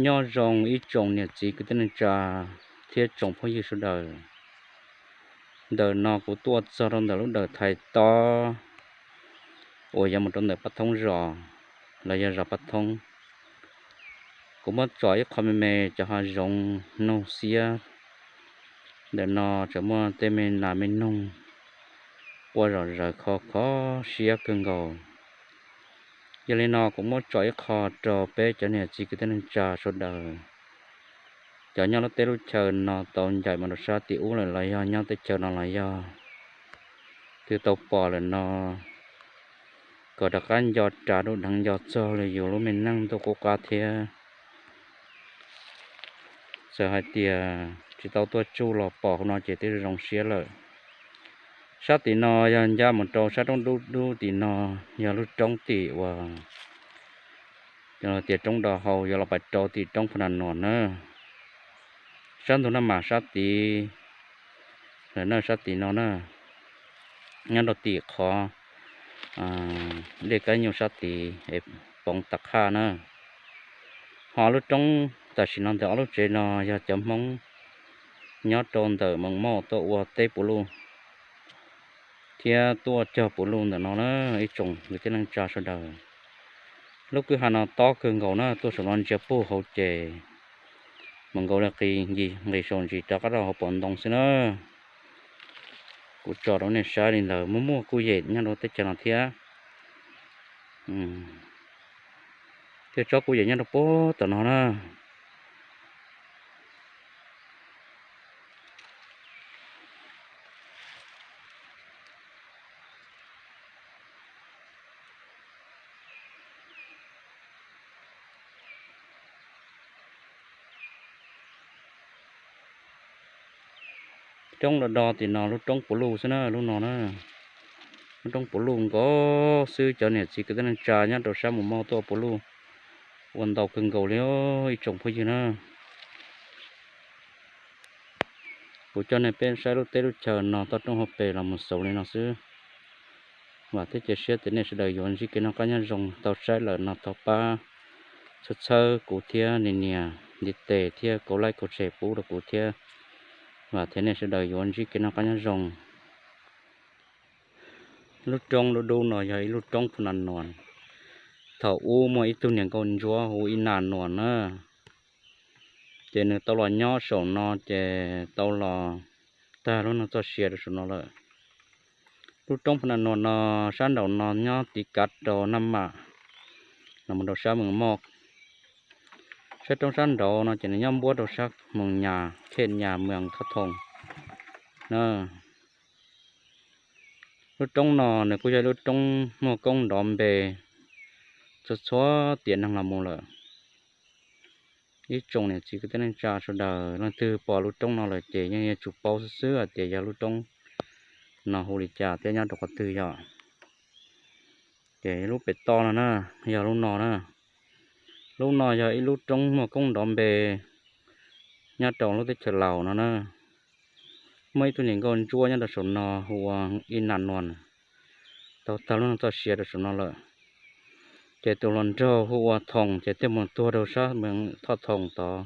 Nyob zoo ib tsoom niam txiv kwv tij neej tsa thiab tsoom phooj ywg sawv daws. Ntawm no kuv tuaj txog rau ntawm lub dawm thaiv tob uas yuav mus rau ntawm Paj Thoob zos, los yog zos Paj Thoob. Kuv muab tsom ib qho me me cov hav zoov nug xiab. Ntawm no tseem muaj tej me nas me noog ua zom zaws kho kho siab kawg nkaus. Yog li no kuv muab tsom ib qho rau peb cov niam txiv kwv tij neej tsa sawv daws, cov nyob lub teb lub chaw no tau ncaim mus rau sab tim ub lawm los yog nyob teb chaws no los yog twb tau pom lawm no, kom rov qab nco ras dub dheev nco txog li yus lub me neej ntuj qub qab thiab. Txawm hais tias tsis tau tuaj tsuj los pom hauv no ces twb zoo siab lawm. Sab tim no yog ncaj mus rau sab roob dub dub tim no, yog lub roob tim uas tias roob do hau yuav los pais rau tim roob Phu Nas Nuas na. Sab ntug Naj Mam sab tid lawm na, sab tim no na, nyob rau tim qhov dej Kab Nyuj sab tid es poov tas qhaj na. Ho lub roob tam sim no ntawm ob lub tsev no yog cov Hmoob nyob rau ntawm Moos Mauj tuaj ua teb puv luj thiab tuaj cog puv luj ntawm no na, ib tsoom kwv tij neej tsa sawv daws. Lub kwj ha no tob kawg nkaus na, tuaj saum no ntsia puag hauv ces mus nkaus li qis nqis saum ntsis rov qab rau hauv pom ntoo xwb na. Kuv tso rau nej saib li ntawd, muaj muaj kuj yem nyob rau teb chaws no thiab. Thiab tsob kuj yem nyob rau puag tom no na. Roob do do tim no lub roob puv luj xwb na, lub no na. Lub roob puv luj nkaus xwb, cov niam txiv kwv tij neej tsa nyob rau sab Moos Mauj tuaj puv luj ua ntau kawg nkaus li ib tsoom phooj ywg na. Kuv coj nej peb saib lub teb lub chaw no toj roob hauv pes los mus xaus li no xwb. Vam thiab cia siab tias nej sawv daws yuav ntsib kev noj qab nyob zoo, tau saib lawm no thov pab txhawb txhawb kuv thiab nias nias ntiv tes thiab kaum like kaum share pub rau kuv thiab. Vam thiab nej sawv daws yuav ntsib kev noj qab nyob zoo. Lub roob dub dub no yog ib lub roob Phu Nas Nuas. Thaum ub muaj ib tug niam nkauj ntsuab hu ua Ib Nas Nuas na, ces nws tau los nyob saum no ces tau los tag lub neej txoj sia rau saum no lawm. Lub roob Phu Nas Nuas no, sab nraum no nyob tiv kav rau Naj Mam, los mus rau sab Moos Mauj. Sab roob sab nraud no ces nws nyob npuab rau sab Moos Nyas, khej Nyas, moos Thoj Thoo na. Lub roob no nws kuj yog lub roob muaj koob nrov npe txhua txhua tiam neeg los mus lawm. Ib tsoom niam txiv kwv tij neej tsa sawv daws, leej twg pom lub roob no lawm ces yeej yuav tsum paub xwb xwb hais tias yog lub roob no hu li cas thiab nyob rau qhov twg yom. Ces lub pem toj no na, yog lub no na. Lub no yog ib lub roob muaj koob nrov npe nyob rau lub teb chaws Laus no na. Muaj ib tug niam nkauj ntsuab nyob rau saum no hu ua Ib Nas Nuas, tau tag lub neej txoj sia rau saum no lawm. Ces tus hluas nraug hu ua Thoo ces thiaj mus tuag rau sab moos Thoj Thoo tod,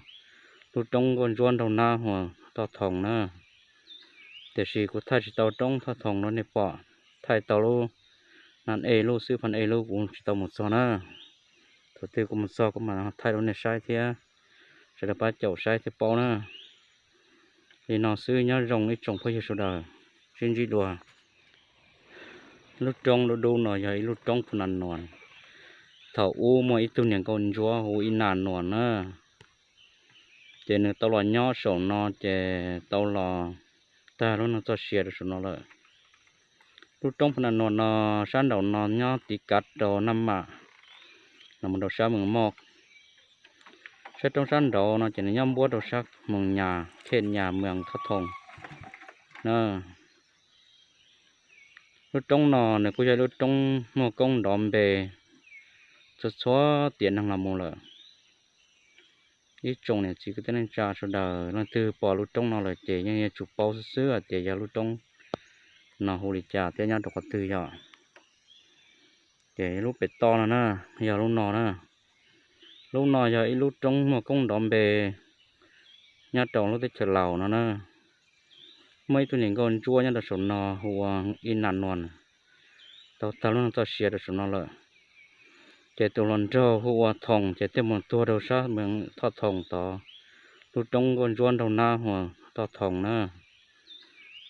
lub roob nkauj ntsuab nraug nab hu ua Thoj Thoo na. Tiam sis kuv thaij tsis tau roob Thoj Thoo rau nej pom, thaij tau lub Nan Ej lub xwb, Phan Ej lub kuv tsis tau mus txog na. Thaum twg kuv mus txog kuv mam thaij rau nej saib thiab, sawv daws pab caum saib thiab paub na. Li no xwb, nyob zoo ib tsoom phooj ywg sawv daws, sib ntsib dua. Lub roob dub dub no yog ib lub roob Phu Nas Nuas. Thaum ub muaj ib tug niam nkauj ntsuab hu ua Ib Nas Nuas na, ces nws tau los nyob saum no ces tau los tag lub neej txoj sia rau saum no lawm. Lub roob Phu Nas Nuas no, sab nraum no nyob tiv kav rau Naj Mam, los mus rau sab Moos Mauj. Sab roob sab nraud no ces nws nyob npuab rau sab Moos Nyas, khej Nyas, moos Thoj Thoo na. Lub roob no nws kuj yog lub roob muaj koob nrov npe txhua txhua tiam neeg los mus lawm. Ib tsoom niam txiv kwv tij neej tsa sawv daws, leej twg pom lub roob no lawm ces yeej yuav tsum paub xwb xwb hais tias yog lub roob no hu li cas thiab nyob rau qhov twg yom. Ces lub pem toj no na, yog lub no na. Lub no yog ib lub roob muaj koob nrov npe nyob rau lub teb chaws Laus no na. Muaj ib tug niam nkauj ntsuab nyob rau saum no hu ua Ib Nas Nuas, tau tag lub neej txoj sia rau saum no lawm. Ces tus hluas nraug hu ua Thoos ces thiaj mus tuag rau sab Thoj Thoos tod, lub roob nkauj ntsuab nraug nab hu ua Thoj Thoos na.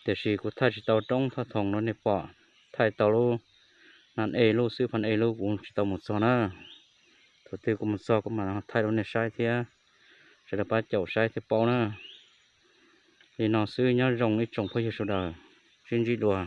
Tiam sis kuv thaij tsis tau roob Thoj Thoos no nej pom, thaij tau lub Nas E lub xwb, Phaj E lub kuv tsis tau mus txog na. Thaum twg kuv mus txog kuv mam thaij rau nej saib thiab, sawv daws pab caum saib thiaj paub na. Li no xwb, nyob zoo ib tsoom phooj ywg sawv daws, sib ntsib dua.